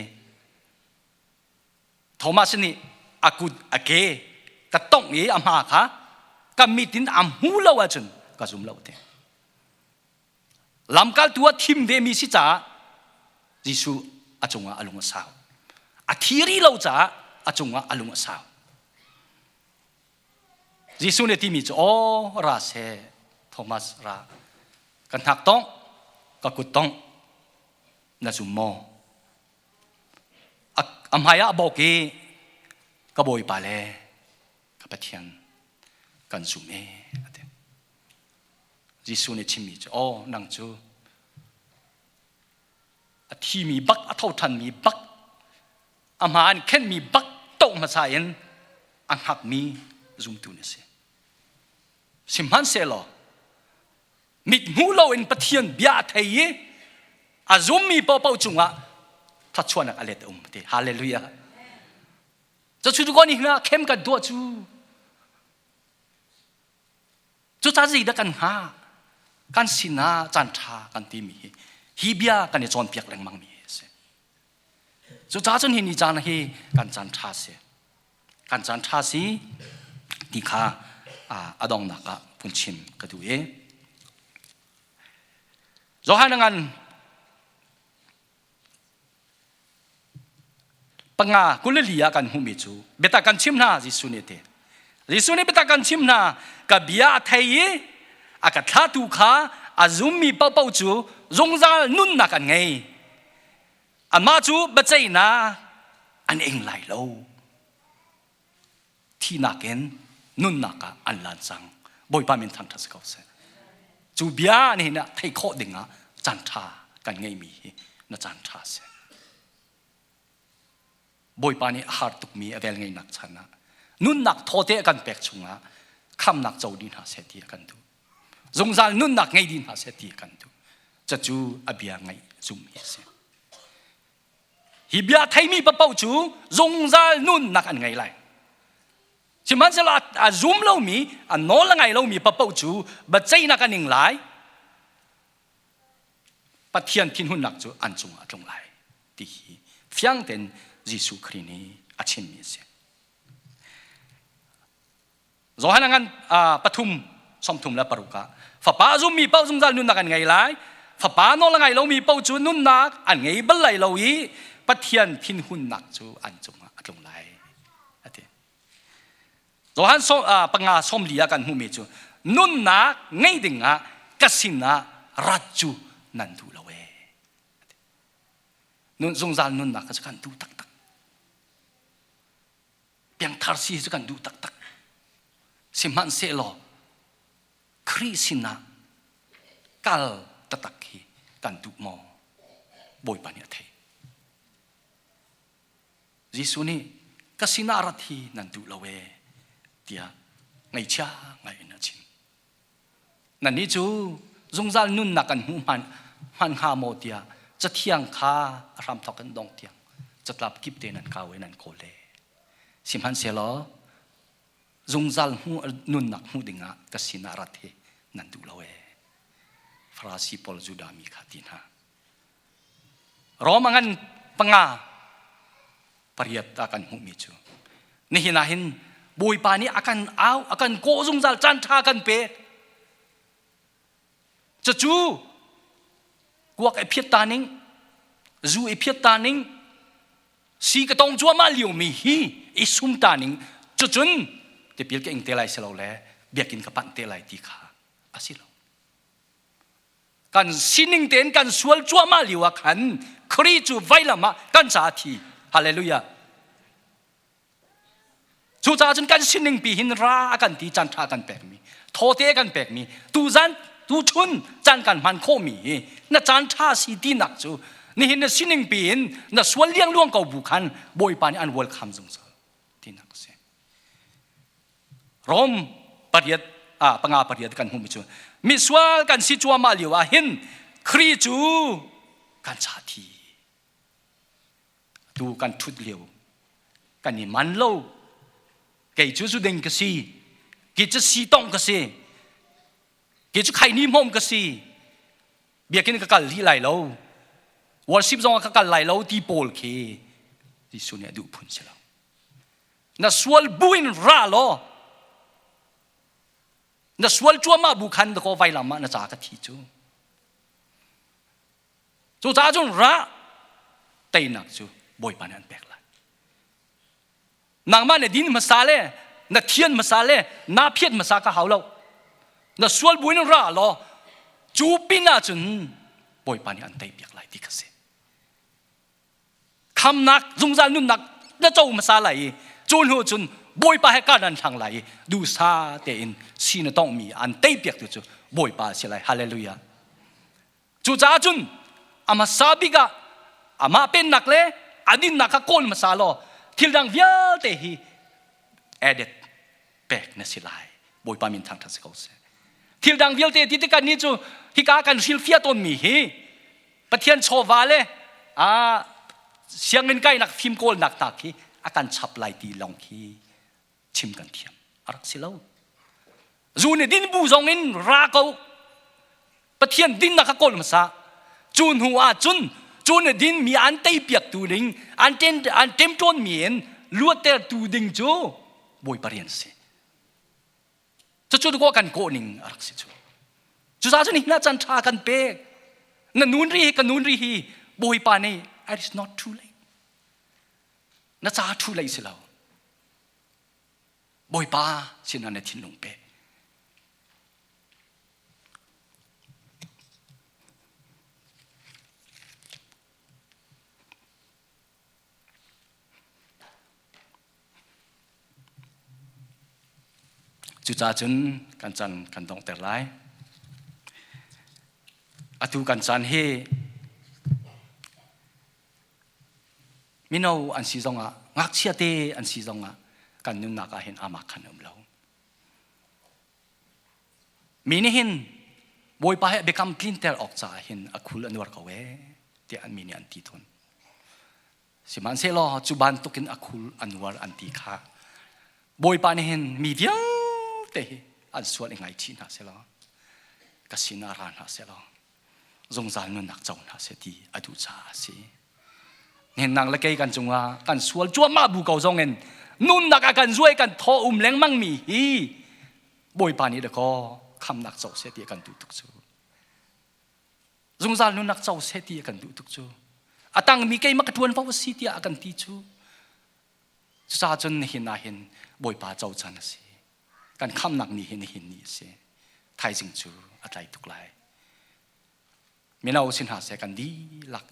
Thomas nih a kut a ke ka tongh i a hma kha ka mit in a hmu lo ahcun ka zum lo te. Lamkaltu a thim vemi si caah Jesuh a cungah a lung a sau. A thi rih lo caah a cungah a lung a sau. Jesuh nih timi cu aw ra seh Thomas ra ka hnak tongh ka kut tongh na zum maw? A hmai ah a bawk i ka bawipa le ka Pathian kan zum e a ti. Jesuh nih chimmi cu aw nang cu a thimi bak a tho ṭhanmi bak a hma an khenhmi bak toh hmasa in a hngakmi zumtu na si. Sihmanhsehlaw mit hmu loin Pathian bia a thei i a zummi paohpaoh cungah thluachuahnak a let a um ti. Hallelujah. Cu cu ni hna khem kan tuah cu cucaah zeidah kan hngah kan sinah caan ṭha kan timi hi hi bia kan i cawnpiak lengmang mi a si. Cucaah cun hi ni caan hi kan caan ṭha si. Kan caan ṭha si ti kha a donghnak ah vun chim ka duh i Johan ngan panga kulili ah kan hmuhmi cu biatak kan chim hna Jesuh nih ti Jesuh nih biatak kan chim hna ka bia a thei i a ka thlatu kha a zummi paohpaoh cu zungzal nunnak an ngei Amah cu biaceihnak an ing lai lo. Thihnak in nunnak ah an lan cang. Bawipa min thangṭhat si ko seh. Cu bia nih hin theih khawh ding ah caan ṭha kan ngeihmi hi na caan ṭha si. Bawipa nih a har tukmi a velngeihnak chan ah nunnak thawte a kan pek chungah khamnak co dih hna seh ti a kan duh. Zungzal nunnak ngei dih hna seh ti a kan duh. Cucu a bia ngaih zum hi a si. Hi bia theimi paoh cu zungzal nunnak an ngei lai. Sihmanhsehlaw a zum lomi, a nawl a ngai lomi paoh cu biaceihnak an ing lai. Pathian thinhunnak cu an cungah a tlung lai ti hi fiang tein Jesuh Khrih nih a chimmi a si. Johan a ngan pathum 36 ah fapa zummi paoh zungzal nunnak an ngei lai fapa nawl a ngai lomi paoh cu nunnak an ngei bal lai lo i Pathian thinhunnak cu an cungah a tlung lai a ti. Johan panga 40 ah kan hmuhmi cu nunnak ngei dingah ka sinah rat cu nan duh lo ee. Nun zungzal nunnak kha cu kan duh taktak. Piangthar si cu kan duh taktak. Sihmanhsehlaw Khrih sinah kal taktak hi kan duh maw? Bawipa nih a theih. Jesuh nih ka sinah rat hi nan duh lo ee tiah ngaihchia ngai in a chim. Nannih cu zungzal nunnak kan hmuh hman hman hnga maw tiah cathiang kha a hramthawk in dong tiang catlap kip te nan kau i nan kawl le. Sihmanhsehlaw zungzal hmu nunnak hmuh dingah ka sinah rat hi nan duh lo ee. Farasi pawl Judah mi kha ti hna. Rom a ngan panga pariat ah kan hmuhmi cu nihin ah hin Bawipa nih a kan au a kan kawh zungzal caan ṭha kan pek cucu kuak i phiat ta ning zu i phiat ta ning si ka tong cuahmah liomi hi i sum ta ning cucun. Tipil ka ing te lai si lo le biakinn ka panh te lai ti kha a si lo. Kan sining tein kan sual cuahmah lio ah khan Khrih cu vailam ah kan caah thi. Hallelujah. Cucaah cun kan sining pi hin ra a kan ti caan ṭha kan pekmi, thawte kan pekmi, tuzan tuchun caan kan hman khawhmi hi na caan ṭha si tinak cu nihin na sining pi in na sual liangluang ko bu khan Bawipa nih an welcome zungzal tinak a si. Rom pariat ah panga pariat kan hmuhmi cu misual kan si cuahmah lio ah hin Khrih cu kan cha thi tu kan ṭhut lio kan i man lo kei cu zu ding ka si kei cu si tong ka si kei cu khaini hmom ka si biakinn ka kal rih lai lo worship zong ah ka kal lai lo ti pawl khi Jesuh nih a duh phun si lo na sual buin ra law na sual cuahmah bu khan dakaw vailam ah na ca ka thi cu Cucaah cun ra teinak cu Bawipa nih an pek lai. Nangmah na din hmasa le na thian hmasa le na phiat hmasa ka hau lo. Na sual buin ra law cu pin ah cun Bawipa nih an tei piak lai ti kha si. Khamnak zungzal nunnak na co hmasa lai i cu hnu cun Bawipa he kar nan hlang lai i duhsa tein si na tonghmi an tei piak tu cu Bawipa a si lai. Hallelujah. Cucaah cun a hmasa bik ah amah pennak le a dinnak kha kawl hmasa law thil dang vialte hi added pek na si lai. Bawipa min thangṭhat si ko seh. Thil dang vialte ti tikah ni cu hika kan hrilhfiah tawnmi hi Pathian chawva le a sianginn kainak fim kawlnak hna khi a kan chap lai ti lawng khi chim kan thiam a rak si lo zu nih din bu zong in ra ko pathian dinnak kha kawl hmasa cu hnu ah cun cu nih din mi an tei piak tu ding an ten an temṭawn mi in luatter tu ding cu bawipa rian si cucu ko kan kawh ning a rak si cu cucaah cun hina chan ṭha kan pek na nun ri hi ka nun ri hi bawipa nih it is not too late na ca ṭhu lei si lo Bawipa sinah na thinlung pe Cucaah cun kan chan kan donghter lai. Atu kan caan hi Mino an si zongah, ngakchia te an si zongah kan nunnak ah hin amak khan um lo. Mi nih hin Bawipa he biakam tlinter awk caah hin a khul a nuar ko ee tiah an mi nih an ti tawn. Sihmanhsehlaw cu bantukin a khul a nuar an ti kha Bawipa nih hin mi vialte hi an sual i ngaichih hna selaw ka sinah ra hna selaw zungzal nunnak co hna seh ti a duh caah a si. Nang le kei kan cungah kan sual cuahmah bu ko zong in nunnak a kan zuai kan thaw um lengmang mi hi Bawipa nih dakaw khamnak co seh ti a kan duh tuk cu. Zungzal nunnak co seh ti a kan duh tuk cu. A tangmi keimah ka ṭuan vo a si tiah a kan ti cu. Cucaah cun nihin ah hin Bawipa co can a si. Kan khamnak ni hi nihin ni a si. Thaizing cu a tlai tuk lai. Mino si hna seh kan dihlak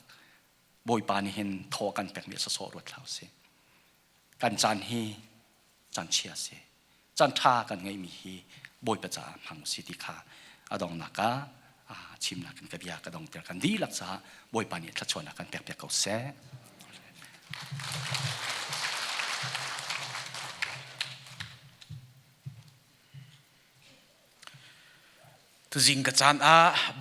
Bawipa nih hin thaw kan pekmi a sawsawh ruat hlah usih. Kan caan hi caan chia a si. Caan ṭha kan ngeihmi hi Bawipa caah hmang usih ti kha a donghnak ah chimnak in ka bia ka dongter kan dihlak caah Bawipa nih thluachuahnak kan pekpiak ko seh. Tuzing ka caan ah.